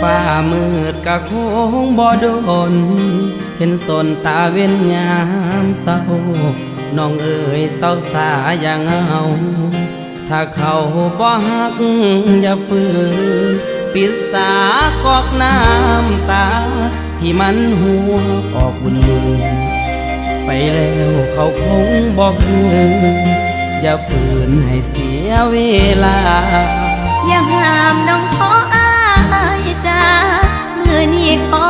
ຟ້າມືດກະຄົງບໍ່ດົນ ເຫັນສົນຕາເວັນຍາມເຊົ້າ ນ້ອງເອີຍເຊົາສາຢ່າເຫງົາ ຖ້າເຂົາບໍ່ຮັກຢ່າຝືນ ປິດສາກອກນ້ຳຕາ ທີ່ມັນຮົ່ວອອກວຸ່ນໆ ໄປແລ້ວເຂົາຄົງບໍ່ຄືນ ຢ່າຝືນໃຫ້ເສຍເວລາ ຢ່າຫ້າມນ້ອງຂໍອ້າຍຈ້າ ມື້ນີ້ຂໍ